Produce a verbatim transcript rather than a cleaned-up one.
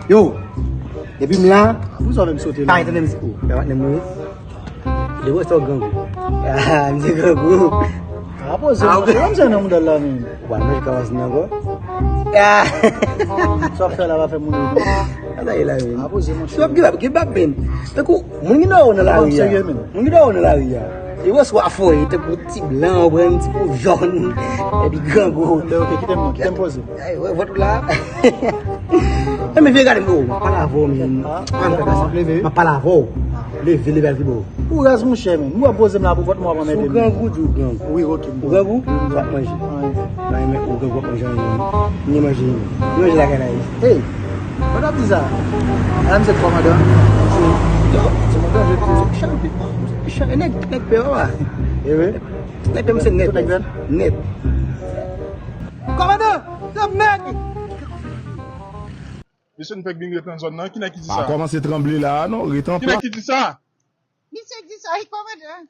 Yo, depi m la, pa entande m si ou, pa entande m si ou. Lè patnè m wi. Lè wè sa w grangou. Ah, m se grangou. Ah, poze, ah, monchè, kòm se nan mouda la menm. Ou pa manje kawas nan ankò. Ah. Sa w ap fè la pa fè moun ri non. Sa ye la menm. Ah, poze, monchè. Si w ap give up, give up menm. Tankou moun ki nan wè w nan lari a. Serye menm. Moun ki nan wè w nan lari a. E wè swa fò e tankou ti blan, ou pran ti po jòn. Epi grangou. Enben, ok, kite m non, kite m poze. Ay, wè vant ou la. E men vye gade m, oh, m ap pale avè w, men. Ah, m ap pale avè w. Leve, leve al pi bò. Ou raz monchè, men. Nou ap poze m la pou vant mwen ap anmède m. Si w grangou, di w grangou. Wi, ok. Ou grangou? Ou ap manje. Wi. Nan men ou grangou ap manje anyen. Mwen manje. Mwen manje lakay la. Hey, mwen ap di sa. A, m se kòmandan. Yo, se mwen manje. Se chan, se chan, nèg, nèg pè, papa. E wi. Nèg pè, m se nèt. Tout nèg vèt? Nèt. Kòmandan, se nèg. Mesye, n fèk vin ret nan zòn nan. Ki nèg ki di sa? Pa kòmanse tranble la a non, ret an plas. Ki nèg ki di sa? Misye di sa wi, kòmandan.